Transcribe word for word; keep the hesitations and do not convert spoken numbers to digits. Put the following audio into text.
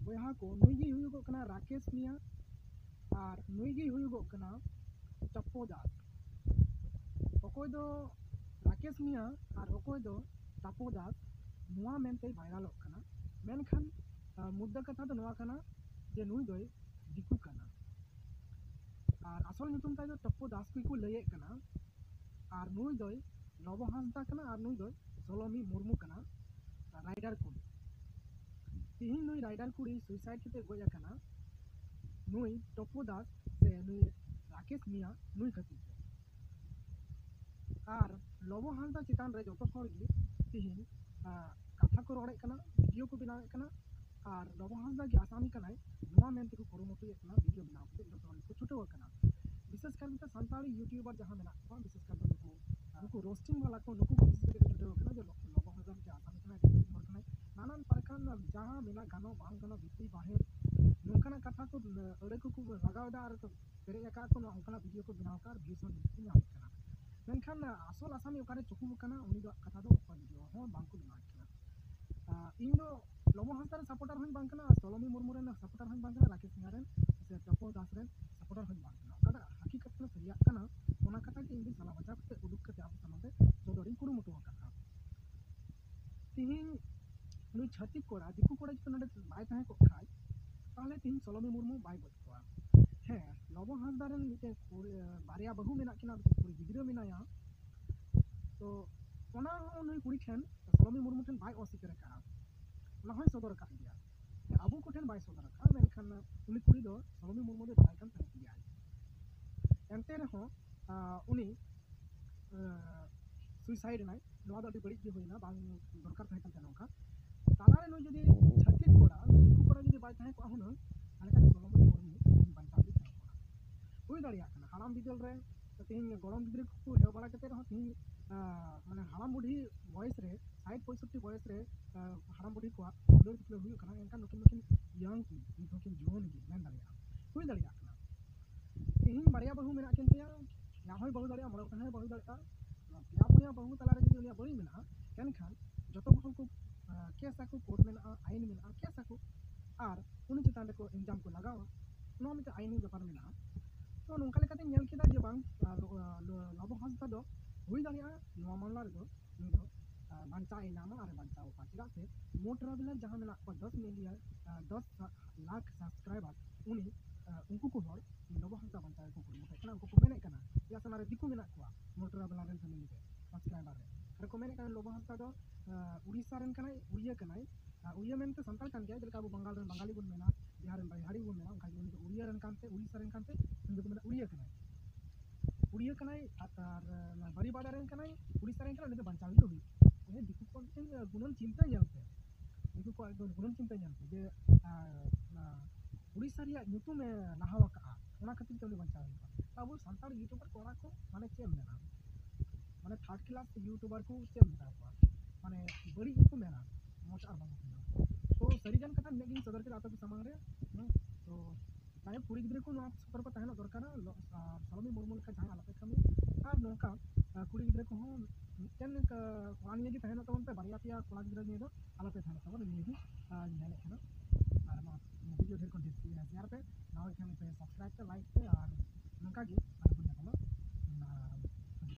ᱵᱚᱭᱦᱟ ᱠᱚ, ᱱᱩᱭ ᱜᱮᱭ ᱦᱩᱭᱩᱜᱚᱜ ᱠᱟᱱᱟ ᱨᱟᱠᱮᱥ ᱢᱤᱭᱟ ᱟᱨ ᱱᱩᱭ ᱜᱮᱭ ᱦᱩᱭᱩᱜᱚᱜ ᱠᱟᱱᱟ ᱴᱚᱯᱯᱚ ᱫᱟᱥ᱾ ᱚᱠᱚᱭ ᱫᱚ ᱨᱟᱠᱮᱥ ᱢᱤᱭᱟ ᱟᱨ ᱚᱠᱚᱭ ᱫᱚ ᱴᱚᱯᱯᱚ ᱫᱟᱥ, ᱱᱚᱣᱟ ᱢᱮᱱᱛᱮᱭ ᱵᱷᱟᱭᱨᱟᱞᱚᱜ ᱠᱟᱱᱟ᱾ ᱢᱮᱱᱠᱷᱟᱱ ᱟᱸ, ᱢᱩᱫᱽᱫᱟ ᱠᱟᱛᱷᱟ ᱫᱚ ᱱᱚᱣᱟ ᱠᱟᱱᱟ ᱡᱮ ᱱᱩᱭ ᱫᱚᱭ ᱫᱤᱠᱩ ᱠᱟᱱᱟ᱾ ᱟᱨ ᱟᱥᱚᱞ ᱧᱩᱛᱩᱢ ᱛᱟᱭ ᱫᱚ ᱴᱚᱯᱯᱚ ᱫᱟᱥ ᱜᱮᱠᱚ ᱞᱟᱹᱭᱮᱫ ᱠᱟᱱᱟ᱾ ᱟᱨ ᱱᱩᱭ ᱫᱚᱭ ᱞᱚᱵᱚ ᱦᱟᱸᱥᱫᱟ ᱠᱟᱱᱟ ᱟᱨ ᱱᱩᱭ ᱫᱚᱭ ᱥᱚᱞᱚᱢᱤ ᱢᱩᱨᱢᱩ ᱠᱟᱱᱟ, ᱨᱟᱭᱰᱟᱨ ᱠᱩᱲᱤ᱾ ᱛᱤᱦᱤᱧ ᱱᱩᱭ ᱨᱟᱭᱰᱟᱨ ᱠᱩᱲᱤ ᱥᱩᱭᱥᱟᱭᱤᱰ ᱠᱟᱛᱮ ᱜᱚᱡ ᱟᱠᱟᱱᱟ ᱱᱩᱭ ᱴᱚᱯᱯᱚ ᱫᱟᱥ ᱥᱮ ᱱᱩᱭ ᱨᱟᱠᱮᱥ ᱢᱤᱭᱟ, ᱱᱩᱭ ᱠᱷᱟᱹᱛᱤᱨ ᱛᱮ᱾ ᱟᱨ ᱞᱚᱵᱚ ᱦᱟᱸᱥᱫᱟ ᱪᱮᱛᱟᱱ ᱨᱮ ᱡᱚᱛᱚ ᱦᱚᱲ ᱜᱮ ᱛᱤᱦᱤᱧ, ᱟᱸ, ᱠᱟᱛᱷᱟ ᱠᱚ ᱨᱚᱲᱮᱫ ᱠᱟᱱᱟ, ᱵᱷᱤᱰᱤᱭᱳ ᱠᱚ ᱵᱮᱱᱟᱣᱮᱫ ᱠᱟᱱᱟ, ᱟᱨ ᱞᱚᱵᱚ ᱦᱟᱸᱥᱫᱟ ᱜᱮ ᱟᱥᱟᱢᱤ ᱠᱟᱱᱟᱭ, ᱱᱚᱣᱟ ᱢᱮᱱ ᱛᱮᱠᱚ ᱠᱩᱨᱩᱢᱩᱴᱩᱭᱮᱫ ᱠᱟᱱᱟ, ᱵᱷᱤᱰᱤᱭᱳ ᱵᱮᱱᱟᱣ ᱠᱟᱛᱮ ᱡᱚᱛᱚ ᱦᱚᱲ ᱜᱮᱠᱚ ᱪᱷᱩᱴᱟᱹᱣ ᱟᱠᱟᱱᱟ᱾ ᱵᱤᱥᱮᱥ ᱠᱟᱨᱛᱮ ᱥᱟᱱᱛᱟᱲᱤ ᱭᱩᱴᱤᱭᱩᱵᱟᱨ ᱡᱟᱦᱟᱸ ᱢᱮᱱᱟᱜ ᱠᱚᱣᱟ, ᱵᱤᱥᱮᱥ ᱠᱟᱨᱛᱮ ᱱᱩᱠᱩ, ᱱᱩᱠᱩ ᱨᱳᱥᱴᱤᱝ ᱵᱟᱞᱟ ᱠᱚ, ᱱᱩᱠᱩ ᱠᱚ ᱵᱤᱥᱮᱥ ᱠᱟᱨᱛᱮ ᱪᱷᱩᱴᱟᱹᱣ ᱟᱠᱟᱱᱟ ᱡᱮ ᱞᱚ-, ᱞᱚᱵᱚ ᱦᱟᱸᱥᱫᱟ ᱢᱤᱫᱴᱮᱱ ᱟᱥᱟᱢᱤ ᱠᱟᱱᱟᱭ, ᱟᱹᱰᱤ ᱵᱟᱹᱲᱤᱡ ᱦᱚᱲ ᱠᱟᱱᱟᱭ, ᱱᱟᱱᱟᱱ ᱯᱨᱚᱠᱟᱨ ᱡᱟᱦᱟᱸ ᱢᱮᱱᱟᱜ ᱜᱟᱱᱚᱜ ᱵᱟᱝ ᱜᱟᱱᱚᱜ, ᱵᱷᱤᱛᱤ ᱵᱟᱦᱮᱨ, ᱱᱚᱝᱠᱟᱱᱟᱜ ᱠᱟᱛᱷᱟ ᱠᱚ, ᱟᱹᱲᱟᱹ ᱠᱚᱠᱚ ᱞᱟᱜᱟᱣ ᱮᱫᱟ ᱟᱨ ᱠᱚ ᱯᱮᱨᱮᱡ ᱟᱠᱟᱫ ᱠᱚ, ᱱᱚᱣᱟ ᱚᱱᱠᱟᱱᱟᱜ ᱵᱷᱤᱰᱤᱭᱳ ᱠᱚ ᱵᱮᱱᱟᱣ ᱟᱠᱟᱫ ᱟᱨ ᱵᱷᱤᱭᱩᱥ ᱦᱚᱸ ᱡᱟᱹᱥᱛᱤ ᱧᱟᱢᱚᱜ ᱠᱟᱱᱟ᱾ ᱢᱮᱱᱠᱷᱟᱱ ᱟᱥᱚᱞ ᱟᱥᱟᱢᱤ ᱚᱠᱟᱨᱮ ᱪᱩᱠᱩ ᱟᱠᱟᱱᱟ, ᱩᱱᱤ ᱫᱚ ᱠᱟᱛᱷᱟ ᱫᱚ ᱚᱠᱚᱭ ᱵᱷᱤᱰᱤᱭᱳ ᱦᱚᱸ ᱵᱟᱝ ᱠᱚ ᱵᱮᱱᱟᱣᱮᱫ ᱠᱟᱱᱟ᱾ ᱟᱸ, ᱤᱧ ᱫᱚ ᱞᱚᱵᱚ ᱦᱟᱸᱥᱫᱟ ᱨᱮᱱ ᱥᱟᱯᱳᱨᱴᱟᱨ ᱦᱚᱸᱧ ᱵᱟᱝ ᱠᱟᱱᱟ, ᱟᱨ ᱥᱚᱞᱚᱢᱤ ᱢᱩᱨᱢᱩ ᱨᱮᱱ ᱥᱟᱯᱳᱨᱴᱟᱨ ᱦᱚᱸᱧ ᱵᱟᱝ ᱠᱟᱱᱟ, ᱨᱟᱠᱮᱥ ᱢᱤᱭᱟ ᱨᱮᱱ ᱥᱮ ᱴᱚᱯᱚ ᱫᱟᱥ ᱨᱮᱱ ᱥᱟᱯᱳᱨᱴᱟᱨ ᱦᱚᱸᱧ ᱵᱟᱝ ᱠᱟᱱᱟ᱾ ᱚᱠᱟᱴᱟᱜ ᱦᱟᱹᱠᱤᱠᱟᱛ ᱠᱟᱱᱟ, ᱥᱟᱹᱨᱤᱭᱟᱜ ᱠᱟᱱᱟ, ᱚᱱᱟ ᱠᱟᱛᱷᱟ ᱜᱮ ᱤᱧ ᱫᱚ ᱥᱟᱞᱟ ᱵᱟᱪᱷᱟᱣ ᱠᱟᱛᱮ ᱩᱰᱩᱠ ᱠᱟᱛᱮ ᱟᱵᱚ ᱥᱟᱢᱟᱝ ᱨᱮ ᱥᱚᱫᱚᱨᱤᱧ ᱠᱩᱨᱩᱢᱩᱴᱩ ᱟᱠᱟᱫᱼᱟ᱾ ᱛᱤᱦᱤᱧ ᱱᱩᱭ ᱪᱷᱟᱹᱛᱤᱠ ᱠᱚᱲᱟ, ᱫᱤᱠᱩ ᱠᱚᱲᱟ ᱡᱩᱫᱤ ᱱᱚᱰᱮ ᱵᱟᱭ ᱛᱟᱦᱮᱸ ᱠᱚᱜ ᱠᱷᱟᱡ, ᱛᱟᱦᱚᱞᱮ ᱛᱤᱦᱤᱧ ᱥᱚᱞᱚᱢᱤ ᱢᱩᱨᱢᱩ ᱵᱟᱭ ᱜᱚᱡ ᱠᱚᱣᱟ᱾ ᱦᱮᱸ, ᱞᱚᱵᱚ ᱦᱟᱸᱥᱫᱟ ᱨᱮᱱ ᱢᱤᱫᱴᱮᱱ ᱠᱩᱲᱤ, ᱵᱟᱨᱭᱟ ᱵᱟᱹᱦᱩ ᱢᱮᱱᱟᱜ ᱠᱤᱱᱟ, ᱠᱩᱲᱤ ᱜᱤᱫᱽᱨᱟᱹ ᱢᱮᱱᱟᱭᱟ᱾ ᱛᱚ ᱚᱱᱟ ᱦᱚᱸ ᱱᱩᱭ ᱠᱩᱲᱤ ᱴᱷᱮᱱ, ᱥᱚᱞᱚᱢᱤ ᱢᱩᱨᱢᱩ ᱴᱷᱮᱱ ᱵᱟᱭ ᱚᱥᱤᱠᱟᱨ ᱟᱠᱟᱫᱼᱟ, ᱚᱱᱟ ᱦᱚᱸᱭ ᱥᱚᱫᱚᱨ ᱟᱠᱟᱫ ᱜᱮᱭᱟ᱾ ᱟᱵᱚ ᱠᱚᱴᱷᱮᱱ ᱵᱟᱭ ᱥᱚᱫᱚᱨ ᱟᱠᱟᱫᱼᱟ, ᱢᱮᱱᱠᱷᱟᱱ ᱩᱱᱤ ᱠᱩᱲᱤ ᱫᱚ ᱥᱚᱞᱚᱢᱤ ᱢᱩᱨᱢᱩ ᱫᱚᱭ ᱵᱟᱲᱟᱭ ᱠᱟᱱ ᱛᱟᱦᱮᱸᱫ ᱜᱮᱭᱟ᱾ ᱮᱱᱛᱮ ᱨᱮᱦᱚᱸ, ᱟᱸ, ᱩᱱᱤ, ᱟᱸ, ᱥᱩᱭᱥᱟᱭᱤᱰ ᱮᱱᱟᱭ᱾ ᱱᱚᱣᱟ ᱫᱚ ᱟᱹᱰᱤ ᱵᱟᱹᱲᱤᱡ ᱜᱮ ᱦᱩᱭᱱᱟ, ᱵᱟᱝ ᱫᱚᱨᱠᱟᱨ ᱛᱟᱦᱮᱸ ᱠᱟᱱ ᱛᱟᱭᱟ ᱱᱚᱝᱠᱟ᱾ ᱛᱟᱞᱟᱨᱮ ᱱᱩᱭ ᱡᱩᱫᱤ ᱪᱷᱟᱹᱛᱤᱠ ᱠᱚᱲᱟ, ᱱᱩᱭ ᱫᱤᱠᱩ ᱠᱚᱲᱟ ᱡᱩᱫᱤ ᱵᱟᱭ ᱛᱟᱦᱮᱸ ᱠᱚᱜᱼᱟ ᱦᱩᱱᱟᱹᱝ, ᱛᱟᱦᱚᱞᱮ ᱠᱷᱟᱱ ᱥᱚᱞᱚᱢᱚᱱ ᱢᱩᱨᱢᱩ ᱵᱟᱧᱪᱟᱣ ᱜᱮ ᱛᱟᱦᱮᱸ ᱠᱚᱜᱼᱟ᱾ ᱦᱩᱭ ᱫᱟᱲᱮᱭᱟᱜ ᱠᱟᱱᱟ, ᱦᱟᱲᱟᱢ ᱵᱤᱫᱟᱹᱞ ᱨᱮ ᱛᱮᱦᱮᱧ ᱜᱚᱲᱚᱢ ᱜᱤᱫᱽᱨᱟᱹ ᱠᱚᱠᱚ ᱦᱮᱣ ᱵᱟᱲᱟ ᱠᱟᱛᱮ ᱨᱮᱦᱚᱸ ᱛᱮᱦᱮᱧ, ᱟᱸ, ᱢᱟᱱᱮ ᱦᱟᱲᱟᱢ ᱵᱩᱰᱷᱤ ᱵᱚᱭᱮᱥ ᱨᱮ, ᱥᱟᱴ ᱯᱚᱸᱭᱥᱚᱴᱴᱤ ᱵᱚᱭᱮᱥ ᱨᱮ, ᱟᱸ, ᱦᱟᱲᱟᱢ ᱵᱩᱰᱷᱤ ᱠᱚᱣᱟᱜ ᱫᱩᱞᱟᱹᱲ ᱫᱩᱯᱞᱟᱹᱲ ᱦᱩᱭᱩᱜ ᱠᱟᱱᱟ, ᱮᱱᱠᱷᱟᱱ ᱱᱩᱠᱤᱱ ᱫᱚᱠᱤᱱ ᱭᱚᱝ ᱜᱮ, ᱱᱤᱛ ᱦᱚᱸᱠᱤᱱ ᱡᱩᱣᱟᱹᱱ ᱜᱮ ᱢᱮᱱ ᱫᱟᱲᱮᱭᱟᱜᱼᱟ, ᱦᱩᱭ ᱫᱟᱲᱮᱭᱟᱜ ᱠᱟᱱᱟ᱾ ᱛᱮᱦᱮᱧ ᱵᱟᱨᱭᱟ ᱵᱟᱹᱦᱩ ᱢᱮᱱᱟᱜ ᱠᱤᱱ ᱛᱟᱭᱟ, ᱯᱮᱭᱟ ᱦᱚᱸᱭ ᱵᱟᱹᱦᱩ ᱫᱟᱲᱮᱭᱟᱜᱼᱟ, ᱢᱚᱬᱮ ᱜᱚᱴᱟᱝ ᱦᱚᱸᱭ ᱵᱟᱹᱦᱩ ᱫᱟᱲᱮᱭᱟᱜᱼᱟ᱾ ᱯᱮᱭᱟ ᱯᱩᱱᱭᱟ ᱵᱟᱹᱦᱩ ᱛᱟᱞᱟᱨᱮ ᱡᱩᱫᱤ ᱩᱱᱤᱭᱟᱜ ᱵᱟᱹᱲᱤᱡ ᱢᱮᱱᱟᱜᱼᱟ, ᱮᱱᱠᱷᱟᱱ ᱡᱚᱛᱚ ᱵᱟᱹᱦᱩ ᱠᱚ, ᱟᱸ, ᱠᱮᱥ ᱟᱠᱚ, ᱠᱳᱨᱴ ᱢᱮᱱᱟᱜᱼᱟ, ᱟᱭᱤᱱ ᱢᱮᱱᱟᱜᱼᱟ, ᱠᱮᱥ ᱟᱠᱚ᱾ ᱟᱨ ᱤᱞᱡᱟᱢ ᱠᱚ ᱞᱟᱜᱟᱣᱟ, ᱱᱚᱣᱟ ᱢᱤᱫᱴᱮᱱ ᱟᱭᱤᱱᱤ ᱵᱮᱯᱟᱨ ᱢᱮᱱᱟᱜᱼᱟ᱾ ᱛᱚ ᱱᱚᱝᱠᱟ ᱞᱮᱠᱟᱛᱮ ᱧᱮᱞ ᱠᱮᱫᱟ ᱡᱮ ᱵᱟᱝ, ᱟᱨ, ᱟᱨ, ᱞᱚᱵᱚ ᱦᱟᱸᱥᱫᱟ ᱫᱚ ᱦᱩᱭ ᱫᱟᱲᱮᱭᱟᱜᱼᱟ ᱱᱚᱣᱟ ᱢᱟᱢᱞᱟ ᱨᱮᱫᱚ ᱩᱱᱤ ᱫᱚ, ᱟᱨ, ᱵᱟᱧᱪᱟᱣ ᱮ ᱧᱟᱢᱟ ᱟᱨ ᱮ ᱵᱟᱧᱪᱟᱣ ᱠᱚᱣᱟ᱾ ᱪᱮᱫᱟᱜ ᱥᱮ ᱢᱳ ᱴᱨᱟᱵᱷᱮᱞᱟᱨ ᱡᱟᱦᱟᱸ ᱢᱮᱱᱟᱜ ᱠᱚᱣᱟ ᱫᱚᱥ ᱢᱤᱞᱤᱭᱚᱱ, ᱟᱨ, ᱫᱚᱥ ᱞᱟᱠᱷ ᱥᱟᱵᱥᱠᱨᱟᱭᱵᱟᱨ, ᱩᱱᱤ, ᱟᱨ, ᱩᱱᱠᱩ ᱠᱚ ᱦᱚᱲ ᱞᱚᱵᱚ ᱦᱟᱸᱥᱫᱟ ᱵᱟᱧᱪᱟᱣ ᱜᱮᱠᱚ ᱠᱩᱨᱩᱢᱩᱴᱩᱭᱮᱫ ᱠᱟᱱᱟ, ᱩᱱᱠᱩ ᱠᱚ ᱢᱮᱱᱮᱫ ᱠᱟᱱᱟ ᱡᱮ ᱟᱥᱚᱞ ᱨᱮ ᱫᱤᱠᱩ ᱢᱮᱱᱟᱜ ᱠᱚᱣᱟ ᱢᱳ ᱴᱨᱟᱵᱷᱮᱞᱟᱨ ᱨᱮᱱ ᱯᱷᱮᱢᱤᱞᱤ ᱨᱮ ᱥᱟᱵᱥᱠᱨᱟᱭᱵᱟᱨ ᱨᱮ, ᱟᱨ ᱠᱚ ᱢᱮᱱᱮᱫ ᱠᱟᱱᱟ ᱞᱚᱵᱚ ᱦᱟᱸᱥᱫᱟ ᱫᱚ, ᱟᱨ, ᱩᱲᱤᱥᱥᱟ ᱨᱮᱱ ᱠᱟᱱᱟᱭ, ᱩᱲᱤᱭᱟᱹ ᱠᱟᱱᱟᱭ, ᱟᱨ ᱩᱲᱤᱭᱟ ᱢᱮᱱᱛᱮ ᱥᱟᱱᱛᱟᱲ ᱠᱟᱱ ᱜᱮᱭᱟ, ᱡᱮᱞᱮᱠᱟ ᱟᱵᱚ ᱵᱟᱝᱜᱟᱞ ᱨᱮᱱ ᱵᱟᱝᱜᱟᱞᱤ ᱵᱚᱱ ᱢᱮᱱᱟ, ᱵᱤᱦᱟᱨ ᱨᱮᱱ ᱵᱤᱦᱟᱨᱤ ᱵᱚᱱ ᱢᱮᱱᱟ, ᱚᱱᱠᱟ ᱜᱮ ᱩᱱᱤ ᱫᱚ ᱩᱲᱤᱭᱟ ᱨᱮᱱ ᱠᱟᱱᱛᱮ, ᱩᱲᱤᱥᱥᱟ ᱨᱮᱱ ᱠᱟᱱᱛᱮ, ᱩᱱᱤ ᱫᱚᱠᱚ ᱢᱮᱱᱟ ᱩᱲᱤᱭᱟ ᱠᱟᱱᱟᱭ, ᱩᱲᱤᱭᱟ ᱠᱟᱱᱟᱭ, ᱟᱨ, ᱟᱨ ᱚᱱᱟ ᱵᱟᱨᱤᱯᱟᱫᱟ ᱨᱮᱱ ᱠᱟᱱᱟᱭ, ᱩᱲᱤᱥᱥᱟ ᱨᱮᱱ ᱠᱟᱱᱟᱭ, ᱩᱱᱤ ᱫᱚ ᱵᱟᱧᱪᱟᱣ ᱜᱮ ᱦᱩᱭᱩᱜ᱾ ᱩᱱᱤ ᱫᱤᱠᱩ ᱠᱚᱣᱟᱜ ᱢᱤᱫᱴᱮᱱ ᱜᱩᱱᱟᱹᱱ ᱪᱤᱱᱛᱟᱹ ᱧᱮᱞᱛᱮ, ᱫᱤᱠᱩ ᱠᱚᱣᱟᱜ ᱮᱠᱫᱚᱢ ᱜᱩᱱᱟᱹᱱ ᱪᱤᱱᱛᱟᱹ ᱧᱮᱞᱛᱮ ᱡᱮ, ᱟᱨ, ᱚᱱᱟ ᱩᱲᱤᱥᱥᱟ ᱨᱮᱭᱟᱜ ᱧᱩᱛᱩᱢ ᱮ ᱞᱟᱦᱟ ᱟᱠᱟᱫᱼᱟ, ᱚᱱᱟ ᱠᱷᱟᱹᱛᱤᱨ ᱛᱮ ᱩᱱᱤ ᱵᱟᱧᱪᱟᱣ ᱦᱩᱭᱩᱜᱼᱟ᱾ ᱟᱵᱚ ᱥᱟᱱᱛᱟᱲ ᱤᱭᱩᱴᱩᱵᱟᱨ ᱠᱚᱲᱟ ᱠᱚ ᱢᱟᱱᱮ ᱪᱮᱫ ᱮᱢ ᱢᱮᱱᱟ, ᱢᱟᱱᱮ ᱛᱷᱟᱨᱰ ᱠᱞᱟᱥ ᱤᱭᱩᱴᱩᱵᱟᱨ ᱠᱚ ᱪᱮᱫ ᱮᱢ ᱢᱮᱛᱟ ᱠᱚᱣᱟ, ᱢᱟᱱᱮ ᱵᱟᱹᱲᱤᱡ ᱜᱮᱠᱚ ᱢᱮᱱᱟ, ᱢᱚᱡᱽ ᱟᱨ ᱵᱟᱝ ᱠᱚ ᱢᱮᱱᱟ᱾ ᱛᱚ ᱥᱟᱹᱨᱤ ᱜᱟᱱ ᱠᱟᱛᱷᱟ ᱱᱤᱱᱟᱹᱜ ᱜᱤᱧ ᱥᱚᱫᱚᱨ ᱠᱮᱫᱟ ᱟᱯᱮ ᱠᱚ ᱥᱟᱢᱟᱝ ᱨᱮ᱾ ᱦᱮᱸ, ᱛᱚ ᱡᱟᱭᱦᱳᱠ, ᱠᱩᱲᱤ ᱜᱤᱫᱽᱨᱟᱹ ᱠᱚ ᱱᱚᱣᱟ ᱥᱚᱛᱚᱨᱠᱚ ᱛᱟᱦᱮᱱᱚᱜ ᱫᱚᱨᱠᱟᱨᱟ, ᱞᱚ-, ᱟᱨ ᱥᱟᱞᱚᱢᱤ ᱢᱩᱨᱢᱩ ᱞᱮᱠᱟ ᱡᱟᱦᱟᱸᱭ ᱟᱞᱚᱯᱮ ᱠᱟᱹᱢᱤ᱾ ᱟᱨ ᱱᱚᱝᱠᱟ, ᱟᱨ ᱠᱩᱲᱤ ᱜᱤᱫᱽᱨᱟᱹ ᱠᱚᱦᱚᱸ ᱢᱤᱫᱴᱮᱱ, ᱟᱨ ᱠᱚᱲᱟ ᱱᱤᱭᱮ ᱜᱮ ᱛᱟᱦᱮᱱᱚᱜ ᱛᱟᱵᱚᱱ ᱯᱮ, ᱵᱟᱨᱭᱟ ᱯᱮᱭᱟ ᱠᱚᱲᱟ ᱜᱤᱫᱽᱨᱟᱹ ᱱᱤᱭᱮ ᱫᱚ ᱟᱞᱚᱯᱮ ᱛᱟᱦᱮᱱᱚᱜ ᱛᱟᱵᱚᱱ, ᱱᱤᱭᱟᱹ ᱜᱮ, ᱟᱨ ᱢᱮᱱᱮᱫ ᱠᱟᱱᱟ᱾ ᱟᱨ ᱱᱚᱣᱟ ᱵᱷᱤᱰᱤᱭᱳ ᱰᱷᱮᱨ ᱠᱷᱚᱱ ᱰᱷᱮᱨ ᱥᱮᱭᱟᱨ ᱯᱮ, ᱱᱟᱣᱟ ᱠᱷᱟᱱ ᱯᱮ ᱥᱟᱵᱥᱠᱨᱟᱭᱤᱵ ᱯᱮ, ᱞᱟᱭᱤᱠ ᱯᱮ, ᱟᱨ ᱱᱚᱝᱠᱟ ᱜᱮ ᱟᱨ ᱵᱚᱱ ᱧᱟᱯᱟᱢᱟ᱾ ᱟᱨ